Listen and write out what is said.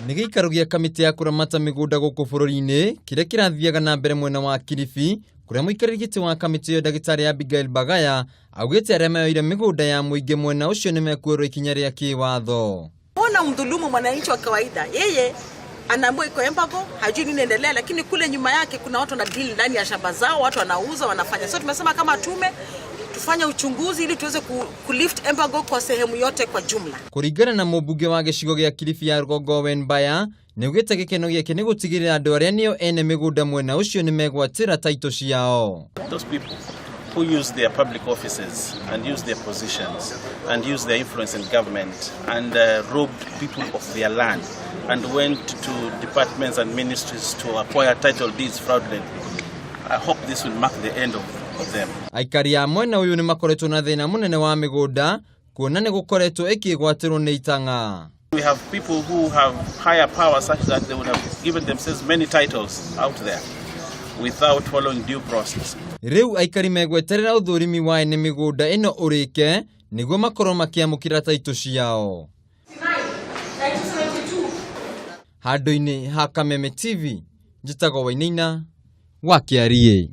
Nĩ gĩikaro gĩa kamĩtĩ ya kũramata mĩgũnda gũkũ bũrũri-inĩ kĩrĩa kĩrathiaga na mbere mwena wa Kilifi kũrĩa mũikarĩri gĩtĩ wa kamĩtĩ ĩyo ndagĩtarĩ Abigail Bagaya augĩte arĩa meyoire mĩgũnda ya mũingĩ mwena ũcio nĩ mekuoerwo ikinya rĩa kĩwatho. Mbona mdhulumu mwananchi wa kawaida? Yeye anaambiwa iko embargo, hajui nini inaendelea, lakini kule nyuma yake kuna watu wana deal ndani ya shamba zao, watu wanauza, wanafanya. So tumesema kama tume tufanye uchunguzi ili tuweze ku, kulift embargo kwa sehemu yote kwa jumla. Kũringana na mũmbunge wa gĩcigo gĩa Kilifi ya rũgongo Owen Baya nĩaugĩte gĩkeno gĩake nĩ gũtigĩrĩra andũ arĩa nĩo ene mĩgũnda mwena ũcio nĩ megwatĩra taitũ ciao. Those people who use their public offices and use their positions and use their influence in government and robbed people of their land and went to departments and ministries to acquire title deeds fraudulently. I hope this will mark the end of them. Aikari a mwena ũyũ nĩ makoretwo na thĩna mũnene wa mĩgũnda kuona nĩ gũkoretwo ĩkĩgwatĩrwo nĩ itang'a. We have people who have higher power such that they would have given themselves many titles out there without following due process. Rĩu aikari megweterera ũthũrimi wa ene mĩgũnda ĩno ũrĩke nĩguo makorwo makĩamũkĩra taitũ ciao. Handũ-inĩ ha Kameme TV, njĩtagwo Wainaina wa Kĩariĩ.